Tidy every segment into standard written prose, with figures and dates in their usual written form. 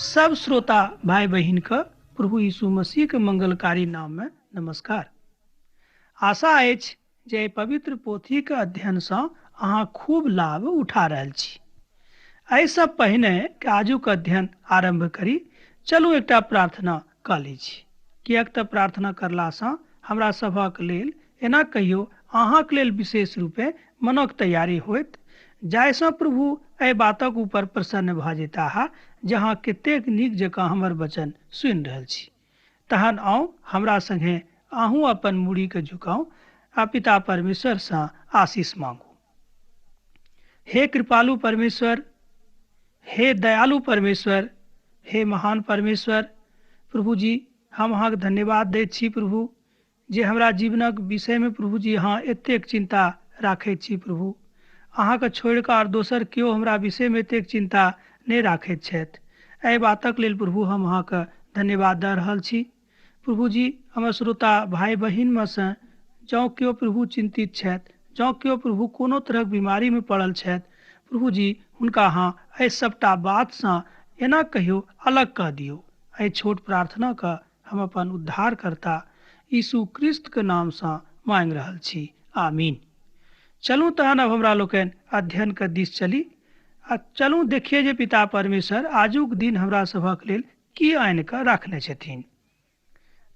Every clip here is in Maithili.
सब श्रोता भाई बहिन के प्रभु यीशु मसीह के मंगलकारी नाम में नमस्कार। आशा अछि जे पवित्र पोथी के अध्ययन से अहाँ खूब लाभ उठा रहल छी। एहिसँ पहिने कि आजुक अध्ययन आरंभ करी, चलू एकटा प्रार्थना कऽ लै छी, किएक तऽ प्रार्थना करलासँ हमरा सभक लेल, एना कहियो अहाँक लेल विशेष रूपे मनक तैयारी होइत, जाहिसँ प्रभु एहि बातक ऊपर प्रसन्न भऽ जेताह जे अहाँ कतेक नीक जकाँ हमर वचन सुनि रहल छी। तहन आउ हमरा संगे अहूँ अपन मूड़ीके झुकाउ आ पिता परमेश्वरसँ आशीष मांगू। हे कृपालु परमेश्वर, हे दयालु परमेश्वर, हे महान परमेश्वर प्रभु जी, हम अहाँके धन्यवाद दैत छी प्रभु जे हमरा जीवनक विषयमे प्रभु जी अहाँ एतेक चिन्ता राखैत छी। प्रभु अहाँके छोड़ि कऽ आर दोसर केओ हमरा विषयमे एतेक चिन्ता नहि राखैत छथि। एहि बातक लेल प्रभु हम अहाँके धन्यवाद दऽ रहल छी। प्रभु जी, हमर श्रोता भाई बहिनमे सँ जँ केओ प्रभु चिन्तित छथि, जँ केओ प्रभु कोनो तरहक बीमारीमे पड़ल छथि, प्रभु जी हुनका अहाँ एहि सबटा बातसँ एना कहियो अलग कऽ दियौ। एहि छोट प्रार्थनाके हम अपन उद्धारकर्ता यीशु क्रिस्त के नामसँ मांगि रहल छी, आमीन। चलू तहन अब हमरा लोकनि अध्ययन के दिस चली आ चलू देखिए जे पिता परमेश्वर आजुक दिन हमरा सभक लेल की आनि कऽ राखने छथिन।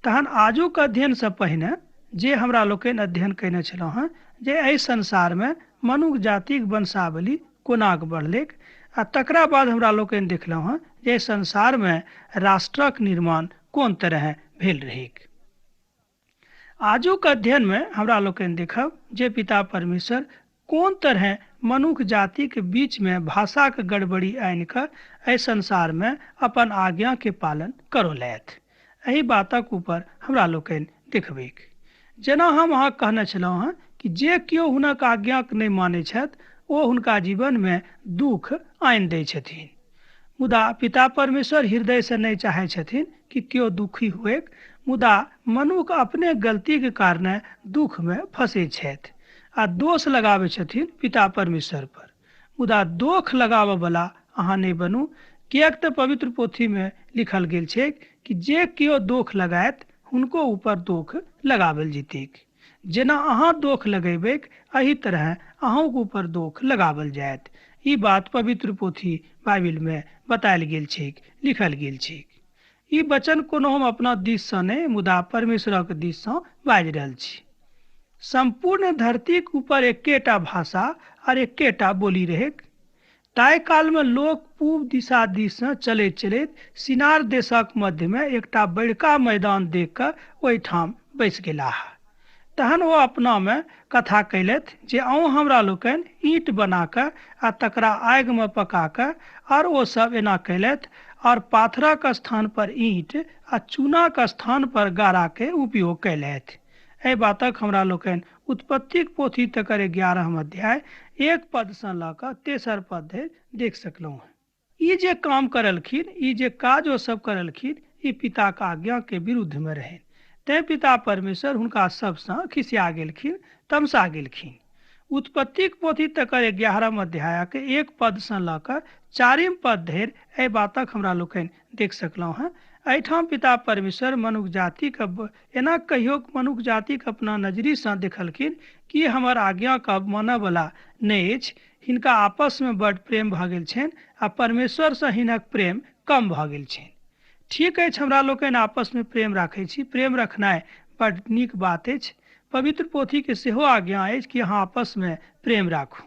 तहन आजुक अध्ययनसँ पहिने जे हमरा लोकनि अध्ययन कयने छलहुँ हेँ जे एहि संसारमे मनुख जातिक वंशावली कोनाक बढ़लैक, आ तकरा बाद हमरा लोकनि देखलहुँ हेँ जे एहि संसारमे राष्ट्रक निर्माण कोन तरह भेल रहैक। आजुक अध्ययनमे हमरा लोकनि देखब जे पिता परमेश्वर कोन तरह मनुख जातिक बीचमे भाषाक गड़बड़ी आनि कऽ एहि संसारमे अपन आज्ञाके पालन करौलथि। एहि बातक ऊपर हमरा लोकनि देखबैक। जेना हम अहाँ कहने छलहुँ हेँ कि जे केओ हुनक आज्ञाके नहि मानै छथि ओ हुनका जीवनमे दुख आनि दै छथिन, मुदा पिता परमेश्वर हृदयसँ नहि चाहै छथिन कि केओ दुखी हुएक, मुदा मनुख अपने गलतीके कारणे दुखमे फँसै छथि आ दोष लगाबै छथिन पिता परमेश्वर पर। मुदा दोख लगाबऽवला अहाँ नहि बनू, किएक तऽ पवित्र पोथीमे लिखल गेल छै कि जे केओ दोख लगायत हुनको ऊपर दोख लगावल जेतैक। जेना अहाँ दोख लगेबैक एहि तरह अहूँके ऊपर दोख लगावल जायत। ई बात पवित्र पोथी बाइबिलमे बतायल गेल छैक, लिखल गेल छैक। ई वचन कोनो हम अपना दिससँ नहि, मुदा परमेश्वरक दिससँ बाजि रहल छी। सम्पूर्ण धरतीक ऊपर एकेटा भाषा आर एकेटा बोली रहैक। ताहि कालमे लोक पूब दिशा दिससँ चलैत चलैत सिनार देशक मध्यमे एकटा बड़का मैदान देख कऽ ओहिठाम बैस गेलाह। तहन ओ अपनामे कथा कयलथि जे अहूँ हमरा लोकनि ईंट बना कऽ आ तकरा आगिमे पका कऽ, आर ओ सब एना कयलथि और पाथरक स्थान पर ईंट आ चूनाक स्थान पर गाराके उपयोग कयलथि। एहि बातक हमरा लोकनि उत्पत्तिक पोथी तकर 11 अध्याय 1 पदसँ लऽ कऽ 3 पद धरि देख सकलहुँ हेँ। ई जे काम करलखिन, ई जे काज ओ सब करलखिन, ई पिताक आज्ञाके विरुद्धमे रहनि। तैं पिता परमेश्वर हुनका सबसँ खिसिया गेलखिन, तमसा गेलखिन। उत्पत्तिक पोथी तकर 11 अध्यायक 1 पदसँ लऽ कऽ 4 पद धरि एहि बातक हमरा लोकनि देख सकलहुँ हेँ। एहिठाम पिता परमेश्वर मनुख जातिके एना कहियो मनुख जातिके अपना नजरीसँ देखलखिन कि हमर आज्ञाके मानयवला नहि अछि, हिनका आपसमे बड्ड प्रेम भऽ गेल छनि आ परमेश्वरसँ हिनक प्रेम कम भऽ गेल छनि। ठीक अछि, हमरा लोकनि आपसमे प्रेम राखै छी, प्रेम रखनाइ बड्ड नीक बात अछि। पवित्र पोथीके सेहो आज्ञा अछि कि अहाँ आपसमे प्रेम राखू,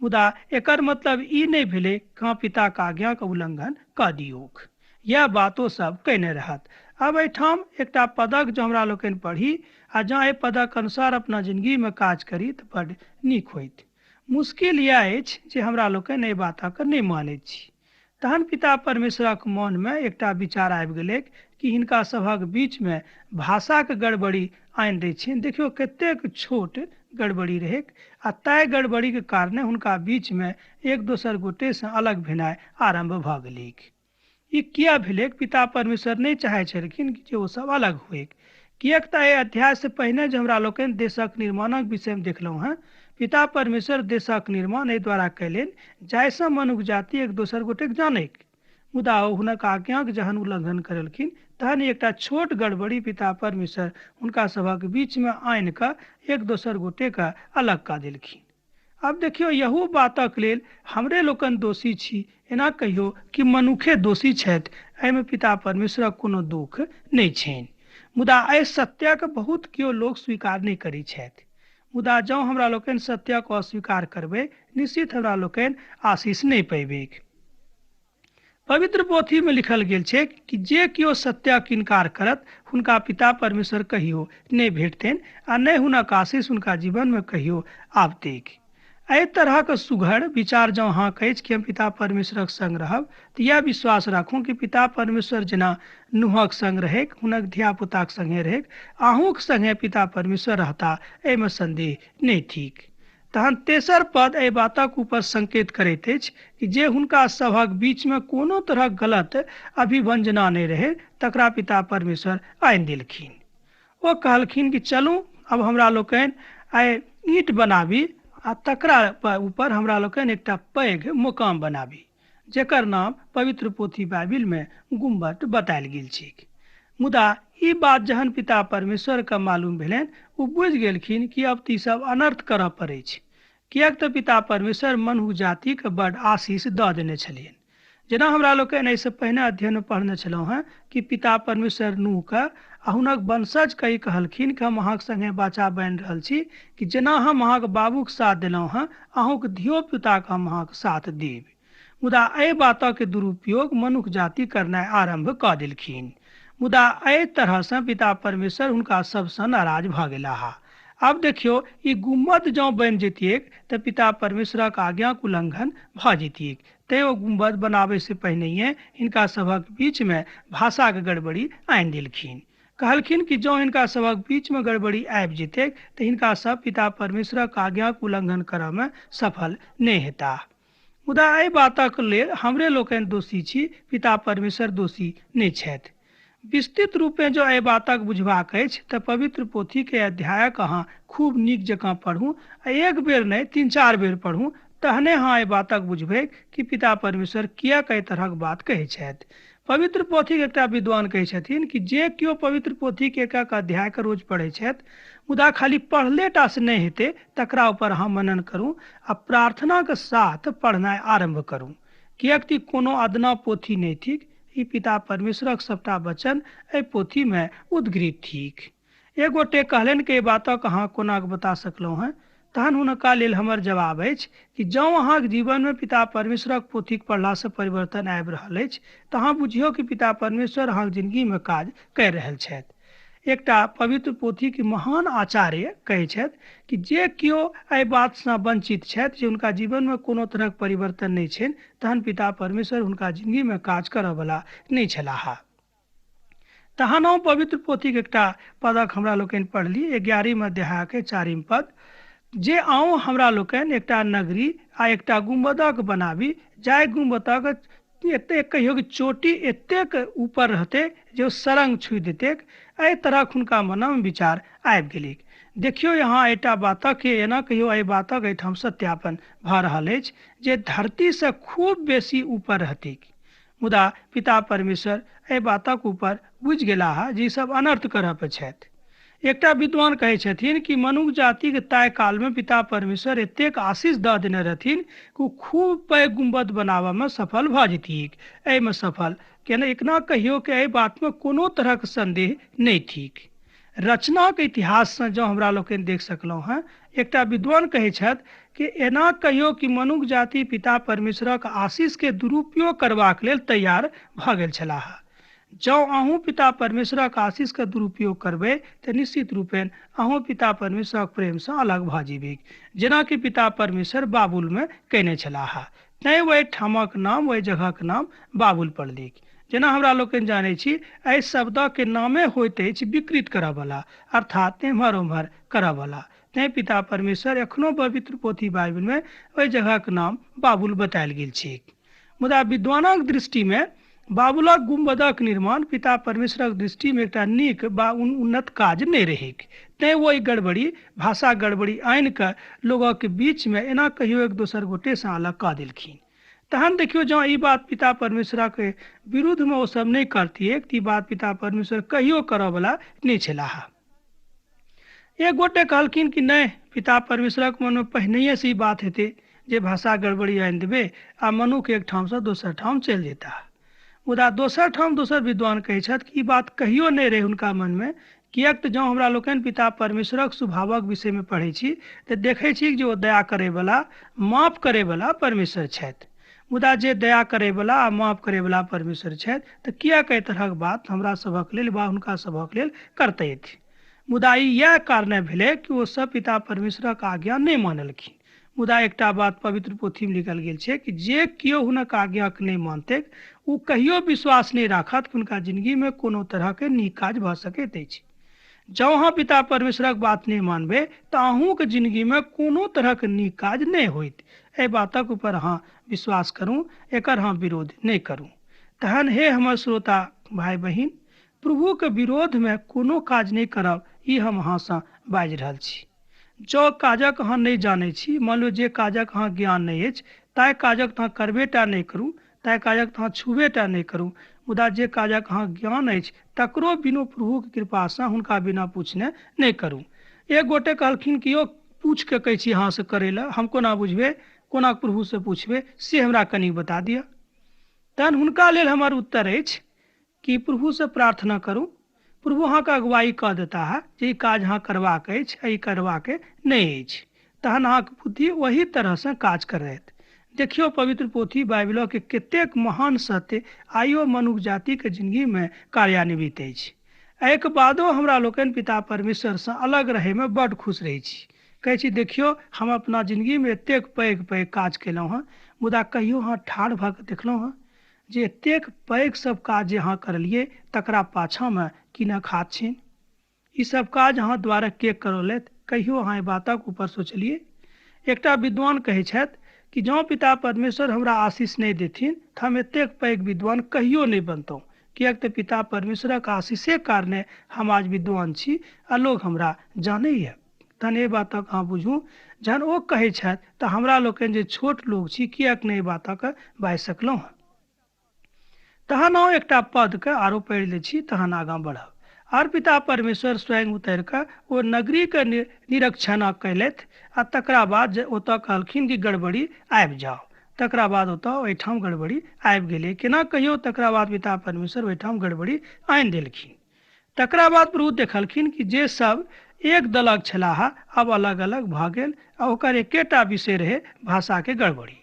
मुदा एकर मतलब ई नहि भेलै कि अहाँ पिताके आज्ञाके उल्लंघन कऽ दियौक। यह बातो सब कयने रहत। अब एहिठाम एकटा पदक जो हमरा लोकनि पढ़ी आ जँ एहि पदक अनुसार अपना जिंदगीमे काज करी तऽ बड्ड नीक होइत। मुश्किल यह अछि जे हमरा लोकनि एहि बातके नहि मानैत छी। तहन पिता परमेश्वरक मनमे एकटा विचार आबि गेलैक कि हिनका सभक बीचमे भाषाके गड़बड़ी आनि दै छियनि। देखियौ कतेक छोट गड़बड़ी रहैक आ ताहि गड़बड़ीके कारणे हुनका बीचमे एक दोसर गोटेसँ अलग भेनाइ आरम्भ भऽ गेलैक। ई किया भेलैक? पिता परमेश्वर नहि चाहै छलखिन जे ओ सब अलग होइक, किएक तऽ एहि अध्यायसँ पहिने जे हमरा लोकनि देशक निर्माणक विषयमे देखलहुँ हेँ, पिता परमेश्वर देशक निर्माण एहि द्वारा कयलनि जाहिसँ मनुख जाति एक दोसर गोटेक जानैक। मुदा ओ हुनक आज्ञाक जहन उल्लंघन करलखिन तहन एकटा छोट गड़बड़ी पिता परमेश्वर हुनका सभक बीचमे आनि कऽ एक दोसर गोटेके अलग कऽ देलखिन। आब देखियौ, यहू बातक लेल हमरे लोकनि दोषी छी, एना कहियौ कि मनुखे दोषी छथि, एहिमे पिता परमेश्वरक कोनो दुःख नहि छनि। मुदा एहि सत्यक बहुत केओ लोक स्वीकार नहि करैत छथि। मुदा जँ हमरा लोकनि सत्यक अस्वीकार करबै, निश्चित हमरा लोकनि आशीष नहि पेबैक। पवित्र पोथी में लिखल गेल छै कि जे केओ सत्यक इनकार करत हुनका पिता परमेश्वर कहियो नहि भेटतनि आ नहि हुनक आशीष हुनका जीवन में कहियो आबतैक। एहि तरहक सुघड़ विचार जँ अहाँके अछि कि हम पिता परमेश्वरक संग रहब, तऽ इएह विश्वास राखू कि पिता परमेश्वर जेना नूहक संग रहैक, हुनक धियापुताक संगे रहैक, अहूँक संगे पिता परमेश्वर रहता, एहिमे संदेह नहि थिक। तहन तेसर पद एहि बातक ऊपर संकेत करैत अछि कि जे हुनका सभक बीचमे कोनो तरहक गलत अभिव्यंजना नहि रहै तकरा पिता परमेश्वर आनि देलखिन। ओ कहलखिन कि चलू अब हमरा लोकनि आइ ईंट बनाबी आ तकरा ऊपर हमरा लोकनि एकटा पैघ मुकाम बनाबी, जेकर नाम पवित्र पोथी बाइबिल में गुम्बद बतायल गेल छैक। मुदा ई बात जहन पिता परमेश्वर के मालूम भेलनि, ओ बुझि गेलखिन कि अब तऽ ई सब अनर्थ करऽ पड़ै छै, किएक तऽ पिता परमेश्वर मनुख जातिके बड आशीष दऽ देने छलियनि। जेना हमरा लोकनि एहिसँ पहिने अध्ययन में पढ़ने छलहुँ हेँ कि पिता परमेश्वर नूहके आ हुनक वंशजके ई कहलखिन कि हम अहाँके संगे बाचा बान्हि रहल छी कि जेना हम अहाँके बाबूके साथ देलहुँ हेँ, अहूँके धियो पुताके हम अहाँके साथ देब। मुदा एहि बातक दुरुपयोग मनुख जाति करनाइ आरम्भ कऽ देलखिन। मुदा एहि तरहसँ पिता परमेश्वर हुनका सबसँ नाराज भऽ गेलाह। आब देखियौ, ई गुम्बद जँ बनि जैतियैक तऽ पिता परमेश्वरक आज्ञाक उल्लंघन भऽ जैतियैक। तैं ओ गुम्बद बनाबैसँ पहिनहिए हिनका सभक बीचमे भाषाक गड़बड़ी आनि देलखिन। कहलखिन कि जँ हिनका सभक बीचमे गड़बड़ी आबि जेतैक तऽ हिनका सब पिता परमेश्वरक आज्ञाक उल्लंघन करऽमे सफल नहि हेताह। मुदा एहि बातक लेल हमरे लोकनि दोषी छी, पिता परमेश्वर दोषी नहि छथि। विस्तृत रूपेँ जँ एहि बातक बुझबाक अछि तऽ पवित्र पोथीके अध्यायक अहाँ खूब नीक जकाँ पढ़ू आ एक बेर नहि 3-4 बेर पढ़ू, तहने अहाँ एहि बातक बुझबै कि पिता परमेश्वर किएक एहि तरहक बात कहै छथि। पवित्र पोथीके एकटा विद्वान कहै छथिन कि जे केओ पवित्र पोथीके एक एक अध्यायके रोज पढ़ै छथि, मुदा खाली पढ़ले टा से नहि हेतै, तकरा ऊपर अहाँ मनन करू आ प्रार्थनाके साथ पढ़नाइ आरम्भ करू, किएक कि कोनो अदना पोथी नहि थिक। ई पिता परमेश्वरक सबटा वचन एहि पोथीमे उद्घृत थिक। एक गोटे कहलनि कि एहि बातक अहाँ कोना बता सकलहुँ हेँ? तहन हुनका लेल हमर जवाब अछि कि जँ अहाँके जीवनमे पिता परमेश्वरक पोथीक पढ़लासँ परिवर्तन आबि रहल अछि तऽ अहाँ बुझियौ कि पिता परमेश्वर अहाँके जिंदगीमे काज करि रहल छथि। एकटा पवित्र पोथीके महान आचार्य कहै छथि कि जे केओ एहि बातसँ वंचित छथि जे हुनका जीवनमे कोनो तरहक परिवर्तन नहि छनि, तहन पिता परमेश्वर हुनका जिंदगीमे काज करऽवला नहि छलाह। तहन हम पवित्र पोथीके एकटा पदक हमरा लोकनि पढ़ली, 11 अध्यायके 4 पद, जे आउ हमरा लोकनि एकटा नगरी आ एकटा गुम्बदक बनाबी, जाहि गुम्बदक एतेक कहियो कि चोटी एतेक ऊपर रहतै जे ओ सरंग छुइ देतैक। एहि तरहक हुनका मनमे विचार आबि गेलैक। देखियौ, यहाँ एकटा बातक एना कहियो एहि बातक एहिठाम सत्यापन भऽ रहल अछि जे धरतीसँ खूब बेसी ऊपर रहतैक। मुदा पिता परमेश्वर एहि बातक ऊपर बुझि गेलाह जे ई सब अनर्थ करऽ पर छथि। एकटा विद्वान कहै छथिन कि मनुख जातिके ताहि कालमे पिता परमेश्वर एतेक आशीष दऽ देने रहथिन कि ओ खूब पैघ गुम्बद बनाबऽमे सफल भऽ जेतिक। एहिमे सफल केना एकना कहियो कि एहि बातमे कोनो तरहक संदेह नहि थिक। रचनाक इतिहाससँ जँ हमरा लोकनि देख सकलहुँ हेँ, एकटा विद्वान कहै छथि कि एना कहियो कि मनुख जाति पिता परमेश्वरक आशीषके दुरुपयोग करबाक लेल तैयार भऽ गेल छलाह। जँ अहूँ पिता परमेश्वरक आशीषके दुरुपयोग करबै तऽ निश्चित रूपेण अहूँ पिता परमेश्वरक प्रेमसँ अलग भऽ जेबै, जेनाकि पिता परमेश्वर बाबुलमे कयने छलाह। तैँ ओहि ठामक नाम, ओहि जगहक नाम बाबुल पड़लैक। जेना हमरा लोकनि जानै छी, एहि शब्दके नामे होइत अछि विकृत करऽवला, अर्थात एम्हर ओम्हर करऽवला। तैँ पिता परमेश्वर एखनो पवित्र पोथी बाइबिलमे ओहि जगहक नाम बाबुल बतायल गेल छैक। मुदा विद्वानक दृष्टिमे बाबुलक गुम्बदक निर्माण पिता परमेश्वरक दृष्टिमे एकटा नीक बा उन्नत काज नहि रहैक। तैँ ओहि गड़बड़ी, भाषा गड़बड़ी आनि कऽ लोकक बीचमे एना कहियो एक दोसर गोटेसँ अलग कऽ देलखिन। तहन देखियौ, जँ ई बात पिता परमेश्वरक विरुद्धमे ओ सब नहि करतियै तऽ ई बात पिता परमेश्वर कहियो करऽवला नहि छलाह। एक गोटे कहलखिन कि नहि, पिता परमेश्वरक मनमे पहिनहिएसँ ई बात हेतै जे भाषा गड़बड़ी आनि देबै आ मनुख एक ठामसँ दोसर ठाम चलि जेताह। मुदा दोसर ठाम दोसर विद्वान कहै छथि कि ई बात कहियो नहि रहै हुनका मनमे, किएक तऽ जँ हमरा लोकनि पिता परमेश्वरक स्वभावक विषयमे पढ़ै छी तऽ देखै छी जे ओ दया करैवला, माफ करैवला परमेश्वर छथि। मुदा जे दया करैवला आ माफ करैवला परमेश्वर छथि तऽ किएक एहि तरहक बात हमरा सभक लेल वा हुनका सभक लेल करतथि? मुदा ई इएह कारणे भेलै कि ओ सब पिता परमेश्वरक आज्ञा नहि मानलखिन। मुदा एकटा बात पवित्र पोथीमे लिखल गेल छै कि जे केओ हुनक आज्ञाके नहि मानतै ओ कहियो विश्वास नहि राखत कि हुनका जिंदगीमे कोनो तरहके नीक काज भऽ सकैत अछि। जँ अहाँ पिता परमेश्वरक बात नहि मानबै तऽ अहूँके जिंदगीमे कोनो तरहक नीक काज नहि होइत। एहि बातक ऊपर अहाँ विश्वास करू, एकर अहाँ विरोध नहि करू। तहन हे हमर श्रोता भाय बहिन, प्रभुके विरोधमे कोनो काज नहि करब, ई हम अहाँसँ बाजि रहल छी। जँ काजक अहाँ नहि जानै छी, मान लियौ जे काजक अहाँ ज्ञान नहि अछि ताहि काजक तऽ अहाँ करबे टा नहि करू, ताहि काजक तऽ अहाँ छुबे टा नहि करू। मुदा जे काजक अहाँ ज्ञान अछि तकरो बिनु प्रभुके कृपासँ हुनका बिना पूछने नहि करू। एक गोटे कहलखिन कि यौ पूछि कऽ कहै छी अहाँसँ करै लए, हम कोना बुझबै, कोना प्रभुसँ पूछबै, से हमरा कनि बता दिअ। तहन हुनका लेल हमर उत्तर अछि कि प्रभुसँ प्रार्थना करू, प्रभु अहाँके अगुवाई कऽ देता है जे ई काज अहाँ करबाक अछि आ ई करबाक नहि अछि। तहन अहाँके बुद्धि ओही तरहसँ काज करत। देखियौ, पवित्र पोथी बाइबिलके कतेक महान सत्य आइयो मनुख जातिके जिंदगीमे कार्यान्वित अछि। एहिके बादो हमरा लोकनि पिता परमेश्वरसँ अलग रहैमे बड्ड खुश रहै छी। कहै छी देखियौ, हम अपना जिंदगीमे एतेक पैघ पैघ काज केलहुँ हँ, मुदा कहियो अहाँ ठाढ़ भऽ कऽ देखलहुँ हँ जे एतेक पैघ सब काज जे अहाँ करलियै तकरा पाछाँमे किनक हाथ छनि? ई सब काज अहाँ द्वारा के करौलथि? कहियो अहाँ एहि बातक ऊपर सोचलियै? एकटा विद्वान कहै छथि कि जँ पिता परमेश्वर हमरा आशीष नहि देथिन तऽ हम एतेक पैघ विद्वान कहियो नहि बनतहुँ, किएक तऽ पिता परमेश्वरक आशीषे कारणे हम आज विद्वान छी आ लोग हमरा जानैए। तहन एहि बातक अहाँ बुझू, जहन ओ कहै छथि तऽ हमरा लोकनि जे छोट लोक छी किएक नहि एहि बातक बाजि सकलहुँ हँ। तहन हम एकटा पदके आरो पढ़ि लै छी, तहन आगाँ बढ़ब। आर पिता परमेश्वर स्वयं उतरि कऽ ओ नगरीके निरीक्षण कयलथि आ तकरा बाद जे ओतऽ कहलखिन कि गड़बड़ी आबि जाउ, तकरा बाद ओतऽ ओहिठाम गड़बड़ी आबि गेलै। केना कहियौ, तकरा बाद पिता परमेश्वर ओहिठाम गड़बड़ी आनि देलखिन। तकरा बाद प्रभु देखलखिन कि जे सब एक दलक छलाह आब अलग अलग भऽ गेल आ ओकर एकेटा विषय रहै भाषाके गड़बड़ी।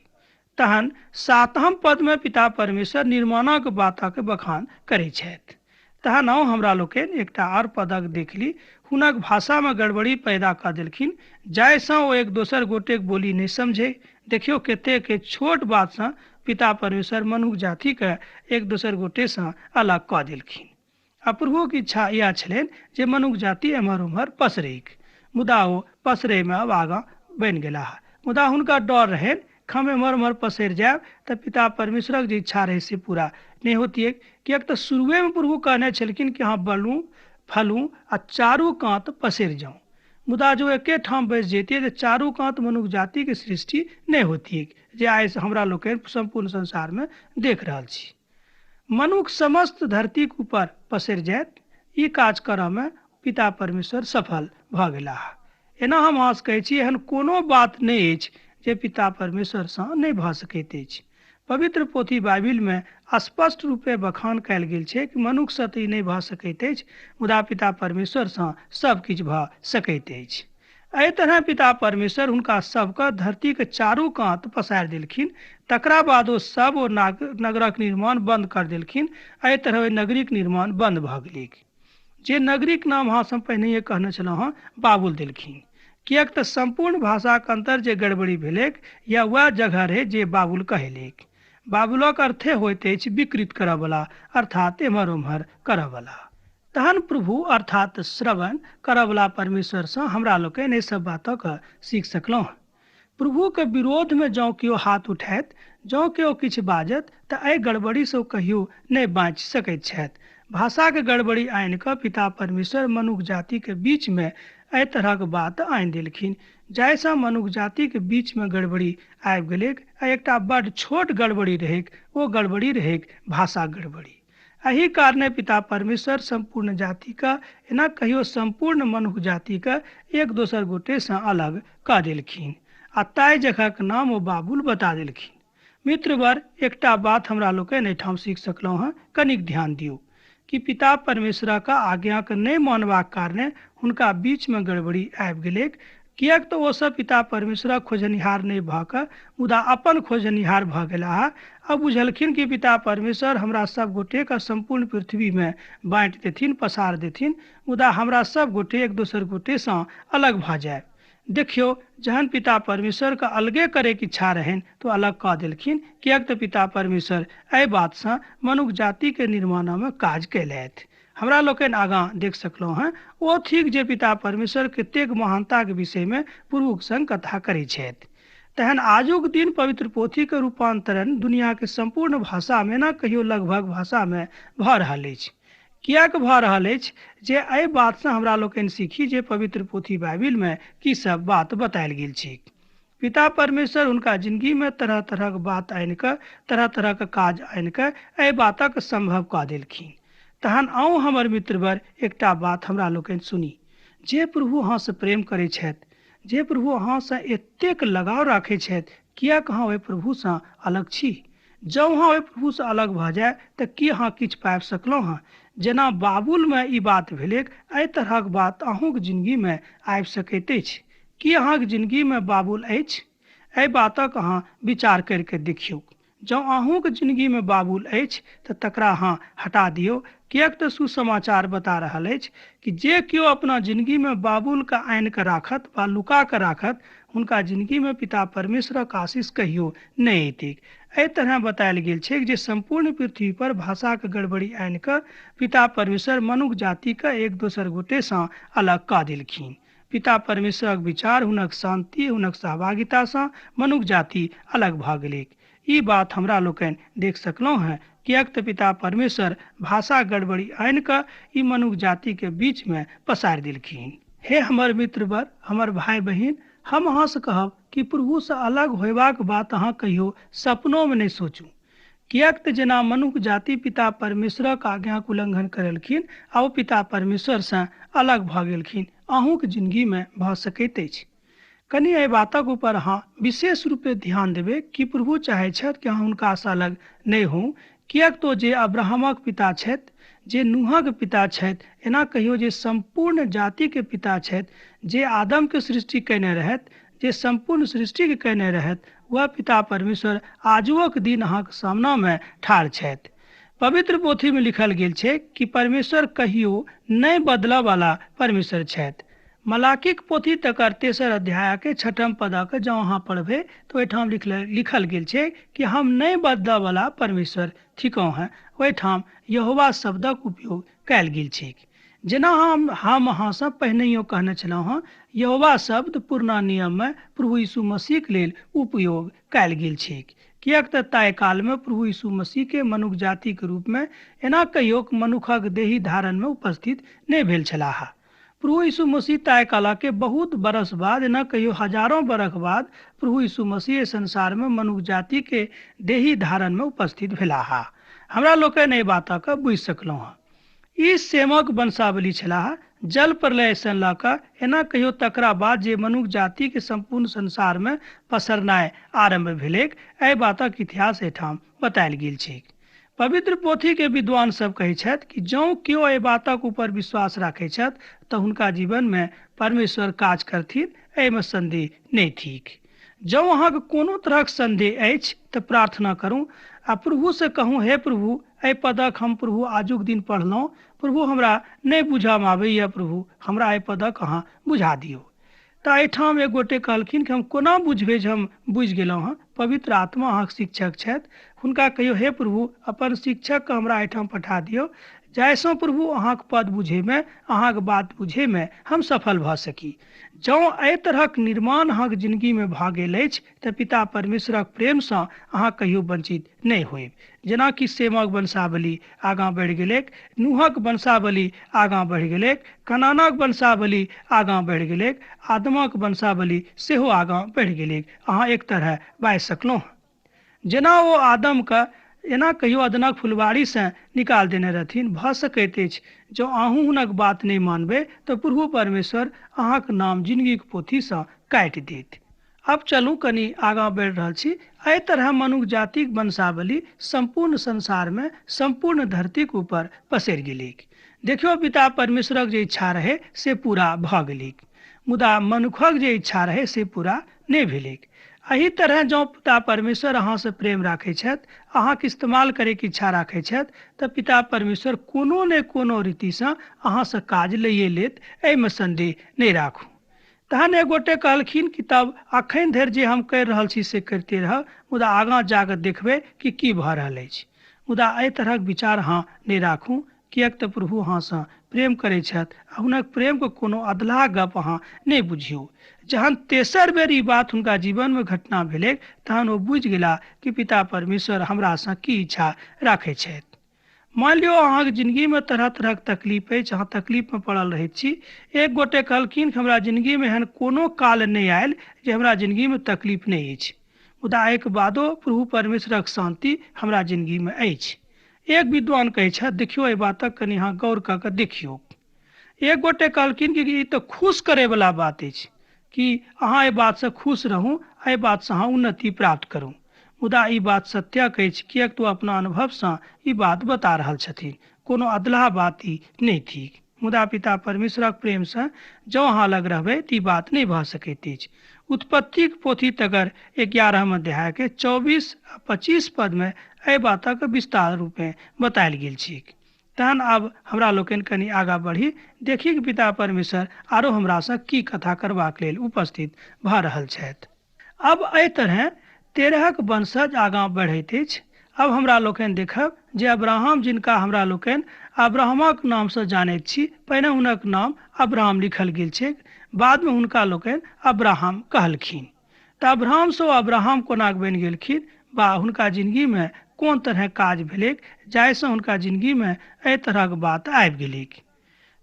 तहन सातम पदमे पिता परमेश्वर निर्माणक बातक बखान करै छथि। तहन आउ हमरा लोकनि एकटा आओर पदक देख ली। हुनक भाषामे गड़बड़ी पैदा कऽ देलखिन जाहिसँ ओ एक दोसर गोटेक बोली नहि समझै। देखियौ कतेक छोट बातसँ पिता परमेश्वर मनुख जातिके एक दोसर गोटेसँ अलग कऽ देलखिन। आ प्रभुक इच्छा इएह छलनि जे मनुख जाति एम्हर ओम्हर पसरैक, मुदा ओ पसरैमे आब आगाँ बनि गेलाह। मुदा हुनका डर रहनि हम एम्हर ओम्हर पसरि जायब तऽ पिता परमेश्वरक जे इच्छा रहै से पूरा नहि होतियै, किएक तऽ शुरुएमे प्रभु कहने छलखिन कि अहाँ बलू फलू आ चारू कात पसरि जाउ। मुदा जो एके ठाम बसि जैतियै तऽ चारू कात मनुख जातिके सृष्टि नहि होतियै, जे आइ हमरा लोकनि सम्पूर्ण संसारमे देख रहल छी। मनुख समस्त धरतीक ऊपर पसरि जायत, ई काज करऽमे पिता परमेश्वर सफल भऽ गेलाह। एना हम अहाँसँ कहै छी, एहन कोनो बात नहि अछि जे पिता परमेश्वरसँ नहि भऽ सकैत अछि। पवित्र पोथी बाइबिलमे स्पष्ट रूपे बखान कयल गेल छै कि मनुखसँ तऽ ई नहि भऽ सकैत अछि, मुदा पिता परमेश्वरसँ सब किछु भऽ सकैत अछि। एहि तरह पिता परमेश्वर हुनका सबके धरतीके चारू कात पसारि देलखिन। तकरा बाद ओ सब ओ नगरक निर्माण बंद कर देलखिन। एहि तरह ओहि नगरीक निर्माण बंद भऽ गेलैक, जे नगरीक नाम अहाँ सब पहिनहिए कहने छलहुँ हँ, बाबुल देलखिन। किएक तऽ सम्पूर्ण भाषाक अन्तर जे गड़बड़ी भेलैक या वएह जगह रहै जे बाबुल कहेलैक। बाबुलक अर्थे होइत अछि विकृत करऽवला, अर्थात एम्हर ओम्हर करऽवला। तहन प्रभु अर्थात श्रवण करऽवला परमेश्वरसँ हमरा लोकनि एहि सब बातक सीख सकलहुँ। प्रभुके विरोधमे जँ केओ हाथ उठायत, जँ केओ किछु बाजत, तऽ एहि गड़बड़ीसँ ओ कहियो नहि बाँचि सकैत छथि। भाषाक गड़बड़ी आनि कऽ पिता परमेश्वर मनुख जातिके बीचमे एहि तरहक बात आनि देलखिन, जाहिसँ मनुख जातिके बीचमे गड़बड़ी आबि गेलैक। आ एकटा बड्ड छोट गड़बड़ी रहैक, ओ गड़बड़ी रहैक भाषा गड़बड़ी। एहि कारणे पिता परमेश्वर सम्पूर्ण जातिके, एना कहियो सम्पूर्ण मनुख जातिके एक दोसर गोटेसँ अलग कऽ देलखिन आ ताहि जगहक नाम ओ बाबुल बता देलखिन। मित्रवर, एकटा बात हमरा लोकनि एहिठाम सीख सकलहुँ हँ, कनिक ध्यान दियौ कि पिता परमेश्वरक आज्ञाके नहि मानबाक कारणे हुनका बीचमे गड़बड़ी आबि गेलैक। किएक तऽ ओसभ पिता परमेश्वरक खोजनिहार नहि भऽ कऽ मुदा अपन खोजनिहार भऽ गेलाह आ बुझलखिन कि पिता परमेश्वर हमरा सब गोटेके सम्पूर्ण पृथ्वीमे बाँटि देथिन, पसार देथिन, मुदा हमरा सब गोटे एक दोसर गोटेसँ अलग भऽ जायब। देखियौ, जहन पिता परमेश्वरके अलगे करैके इच्छा रहनि तऽ अलग कऽ देलखिन। किएक तऽ पिता परमेश्वर एहि बातसँ मनुख जातिके निर्माणमे काज कयलथि। हमरा लोकनि आगाँ देख सकलहुँ हँ, ओ थिक जे पिता परमेश्वर कतेक महानताके विषयमे प्रभुक संग कथा करै छथि। तहन आजुक दिन पवित्र पोथीके रूपांतरण दुनियाके सम्पूर्ण भाषामे ना कहियो लगभग भाषामे भऽ रहल अछि। किएक भऽ रहल अछि जे एहि बातसँ हमरा लोकनि सीखी जे पवित्र पोथी बाइबिलमे की सब बात बतायल गेल छै। पिता परमेश्वर हुनका जिंदगीमे तरह तरहक बात आनि कऽ, तरह तरहक काज आनि कऽ एहि बातक सम्भव कऽ देलखिन। तहन आउ हमर मित्रवर, एकटा बात हमरा लोकनि सुनी। जे प्रभु अहाँसँ प्रेम करै छथि, जे प्रभु अहाँसँ एतेक लगाव राखै छथि, किएक अहाँ ओहि प्रभुसँ अलग छी? जँ अहाँ ओहि प्रभुसँ अलग भऽ जाय तऽ की अहाँ किछु पाबि सकलहुँ हँ? जेना बाबुलमे ई बात भेलैक, एहि तरहक बात अहूँक जिंदगीमे आबि सकैत अछि। की अहाँक जिंदगीमे बाबुल अछि? एहि बातक अहाँ विचार करिके देखियौ। जँ अहूँक जिंदगीमे बाबुल अछि तऽ तकरा अहाँ हटा दियौ। किएक तऽ सुसमाचार बता रहल अछि कि जे केओ अपना जिंदगीमे बाबुलके आनि कऽ राखत वा लुका कऽ राखत, हुनका जिंदगीमे पिता परमेश्वरक आशीष कहियो नहि एतैक। एहि तरह बतायल गेल छै जे सम्पूर्ण पृथ्वी पर भाषाक गड़बड़ी आनि कऽ पिता परमेश्वर मनुख जातिके एक दोसर गोटेसँ अलग कऽ देलखिन। पिता परमेश्वरक विचार, हुनक शान्ति, हुनक सहभागितासँ मनुख जाति अलग भऽ गेलैक। ई बात हमरा लोकनि देख सकलहुँ हँ। किएक तऽ पिता परमेश्वर भाषा गड़बड़ी आनि कऽ ई मनुख जातिके बीचमे पसारि देलखिन। हे हमर मित्रवर, हमर भाय बहिन, हम अहाँसँ कहब कि प्रभुसँ अलग होयबाक बात अहाँ कहियो सपनोमे नहि सोचू। किएक तऽ जेना मनुख जाति पिता परमेश्वरक आज्ञाक उल्लंघन करलखिन आ ओ पिता परमेश्वरसँ अलग भऽ गेलखिन, अहूँक जिंदगीमे भऽ सकैत अछि। कनि एहि बातक ऊपर अहाँ विशेष रूपे ध्यान देबै कि प्रभु चाहै छथि कि अहाँ हुनकासँ अलग नहि होउ। किएक तो जे अब्राहमक पिता छथि, जे नूहक पिता छथि, एना कहियो जे सम्पूर्ण जातिके पिता छथि, जे आदमके सृष्टि कयने रहथि, जे सम्पूर्ण सृष्टिके कयने रहथि, वह पिता परमेश्वर आजुक दिन अहाँके सामनामे ठाढ़ छथि। पवित्र पोथीमे लिखल गेल छै कि परमेश्वर कहियो नहि बदलऽ वाला परमेश्वर छथि। मलाकीक पोथी तकर 3 अध्यायके 6 पदक जँ अहाँ पढ़बै तऽ ओहिठाम लिखल गेल छै कि हम नहि बदलऽ वाला परमेश्वर थिकहुँ हँ। ओहिठाम यहोवा शब्दक उपयोग कयल गेल छै। जेना हम अहाँसँ पहिनहियो कहने छलहुँ हँ, यहोवा शब्द पुरना नियममे प्रभु यीशु मसीहक लेल उपयोग कयल गेल छै। किएक तऽ ताहि कालमे प्रभु यीशु मसीहके मनुख जातिके रूपमे एना कहियो मनुखक देही धारणमे उपस्थित नहि भेल छलाह। प्रभु यीशु मसीह ताहि कालके बहुत बरस बाद, एना कहियो हजारों बरख बाद प्रभु यीशु मसीह संसारमे मनुख जातिके देही धारणमे उपस्थित भेलाह। हमरा लोकनि एहि बातके बुझि सकलहुँ हँ। ई सेमक वंशावली छलाह। जल प्रलयसँ लऽ कऽ एना कहियो तकरा बाद जे मनुख जातिके सम्पूर्ण संसारमे पसरनाइ आरम्भ भेलैक, एहि बातक इतिहास एहिठाम बतायल गेल छै। पवित्र पोथीके विद्वान सब कहै छथि कि जँ केओ एहि बातक ऊपर विश्वास राखै छथि तऽ हुनका जीवनमे परमेश्वर काज करथिन, एहिमे संदेह नहि थिक। जँ अहाँके कोनो तरहक संदेह अछि तऽ प्रार्थना करू आ प्रभुसँ कहू, हे प्रभु, एहि पदक हम प्रभु आजुक दिन पढ़लहुँ, प्रभु हमरा नहि बुझऽमे आबैए, प्रभु हमरा एहि पदक अहाँ बुझा दियौ। तऽ एहिठाम एक गोटे कहलखिन कि हम कोना बुझबै जे हम बुझि गेलहुँ हँ? पवित्र आत्मा अहाँके शिक्षक छथि, हुनका कहियौ, हे प्रभु, अपन शिक्षकके हमरा एहिठाम पठा दियौ जाहिसँ प्रभु अहाँक पद बुझैमे, अहाँक बात बुझैमे हम सफल भऽ सकी। जँ एहि तरहक निर्माण अहाँक जिंदगीमे भऽ गेल अछि तऽ पिता परमेश्वरक प्रेमसँ अहाँ कहियो वंचित नहि होयब। जेनाकि सेमक वंशावली आगाँ बढ़ि गेलैक, नूहक वंशावली आगाँ बढ़ि गेलैक, कनानक वंशावली आगाँ बढ़ि गेलैक, आदमक वंशावली सेहो आगाँ बढ़ि गेलैक। अहाँ एक तरह बाजि सकलहुँ। जेना ओ आदमके एना कहियो अदनक फुलवारीसँ निकाल देने रहथिन, भऽ सकैत अछि जँ अहूँ हुनक बात नहि मानबै तऽ प्रभु परमेश्वर अहाँक नाम जिंदगीक पोथीसँ काटि देत। अब चलू कनि आगाँ बढ़ि रहल छी। एहि तरह मनुख जातिक वंशावली सम्पूर्ण संसारमे, सम्पूर्ण धरतीक ऊपर पसरि गेलैक। देखियौ, पिता परमेश्वरक जे इच्छा रहै से पूरा भऽ गेलैक, मुदा मनुखक जे इच्छा रहै से पूरा नहि भेलैक। एहि तरह जँ पिता परमेश्वर अहाँसँ प्रेम राखै छथि, अहाँके इस्तेमाल करैके इच्छा राखै छथि, तऽ पिता परमेश्वर कोनो ने कोनो रीतिसँ अहाँसँ काज लैए लेत, एहिमे सन्देह नहि राखू। तहन एक गोटे कहलखिन कि तब अखन धरि जे हम करि रहल छी से करिते रहब, मुदा आगाँ जाकऽ देखबै कि की भऽ रहल अछि। मुदा एहि तरहक विचार अहाँ नहि राखू, किएक तऽ प्रभु अहाँसँ प्रेम करै छथि आ हुनक प्रेमके कोनो अधलाह गप अहाँ नहि बुझियौ। जहन तेसर बेर ई बात हुनका जीवनमे घटना भेलै तहन ओ बुझि गेला कि पिता परमेश्वर हमरासँ की इच्छा राखै छथि। मान लियौ अहाँके जिंदगीमे तरह तरहक तकलीफ अछि, अहाँ तकलीफमे पड़ल रहैत छी। एक गोटे कहलखिन कि हमरा जिंदगीमे एहन कोनो काल नहि आयल जे हमरा जिंदगीमे तकलीफ नहि अछि, मुदा एहिके बादो प्रभु परमेश्वरक शान्ति हमरा जिंदगीमे अछि। एक विद्वान कहै छथि, देखियौ एहि बातक कनि अहाँ गौर कऽ कऽ देखियौ। एक गोटे कहलखिन कि ई तऽ खुश करैवला बात अछि कि अहाँ एहि बातसँ खुश रहू, एहि बातसँ अहाँ उन्नति प्राप्त करू। मुदा ई बात सत्यक अछि, किएक तऽ ओ अपना अनुभवसँ ई बात बता रहल छथिन, कोनो अधलाह बात ई नहि थिक। मुदा पिता परमेश्वरक प्रेमसँ जँ अहाँ लग रहबै तऽ ई बात नहि भऽ सकैत अछि। उत्पत्तिक पोथी तकर 11 अध्यायके 24 आ 25 पदमे एहि बातक विस्तार रूपे बतायल गेल छैक। तहन आब हमरा लोकनि कनि आगाँ बढ़ी, देखी कि पिता परमेश्वर आरो हमरासँ की कथा करबाक लेल उपस्थित भऽ रहल छथि। अब एहि तरह 13 वंशज आगाँ बढ़ैत अछि। अब हमरा लोकनि देखब जे अब्राहम, जिनका हमरा लोकनि अब्राहमक नामसँ जानैत छी, पहिने हुनक नाम अब्राहम लिखल गेल छैक, बादमे हुनका लोकनि अब्राहम कहलखिन। तऽ अब्राहमसँ अब्राहम कोना बनि गेलखिन बा हुनका जिंदगीमे कोन तरह काज भेलैक जाहिसँ हुनका जिंदगीमे एहि तरहक बात आबि गेलैक।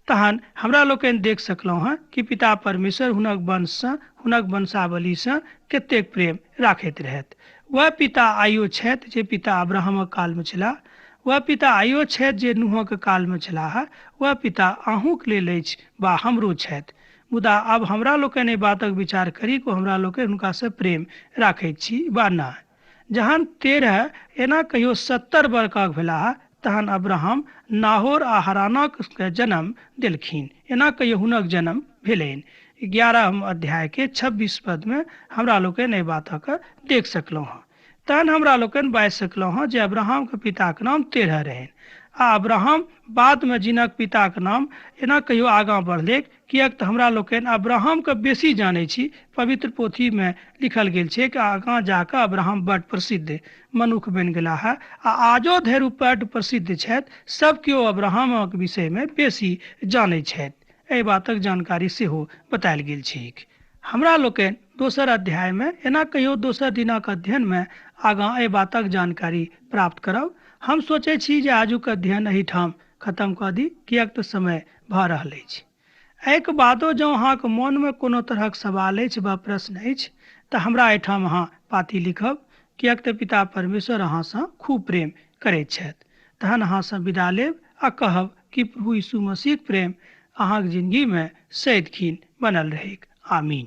तहन हमरा लोकनि देख सकलहुँ हँ कि पिता परमेश्वर हुनक वंशसँ, हुनक वंशावलीसँ कतेक प्रेम राखैत रहथि। वह पिता आइयो छथि जे पिता अब्राहमक कालमे छलाह, वह पिता आइयो छथि जे नूहक कालमे छलाह, वह पिता अहूँक लेल अछि वा हमरो छथि। मुदा आब हमरा लोकनि एहि बातक विचार करी कि हमरा लोकनि हुनकासँ प्रेम राखैत छी वा नहि। जहन 13 एना कहियो 70 बरखक भेलाह तहन अब्राहम नाहोर आ हरानक के जन्म देलखिन। एना कहियो हुनक जन्म भेलनि। 11 अध्याय के 26 पद में हमरा लोकनि एहि बातक देख सकलहुँ हँ। तहन हमरा लोकनि बाजि सकलहुँ हँ जे अब्राहम के पिताक नाम 13 रहनि आ अब्राहम बाद में जिनक पिताक नाम एना कहियो आगाँ बढ़लैक, किएक तऽ हमरा लोकनि अब्राहमके बेसी जानै छी। पवित्र पोथीमे लिखल गेल छै कि आगाँ जाकऽ अब्राहम बड प्रसिद्ध मनुख बनि गेलाह आ आजो धरि ओ बड प्रसिद्ध छथि। सब केओ अब्राहमक विषयमे बेसी जानै छथि। एहि बातक जानकारी सेहो बतायल गेल छैक। हमरा लोकनि दोसर अध्यायमे एना कहियो दोसर दिनक अध्ययनमे आगाँ एहि बातक जानकारी प्राप्त करब। हम सोचै छी जे आजुक अध्ययन एहिठाम खत्म कऽ दी, किएक तऽ समय भऽ रहल अछि। एहिके बादो जँ अहाँके मोनमे कोनो तरहक सवाल अछि वा प्रश्न अछि तऽ हमरा एहिठाम अहाँ पाती लिखब, किएक तऽ पिता परमेश्वर अहाँसँ खूब प्रेम करैत छथि। तहन अहाँसँ विदा लेब आ कहब कि प्रभु यीशु मसीहक प्रेम अहाँक जिंदगीमे सदिखन बनल रहैक। आमीन।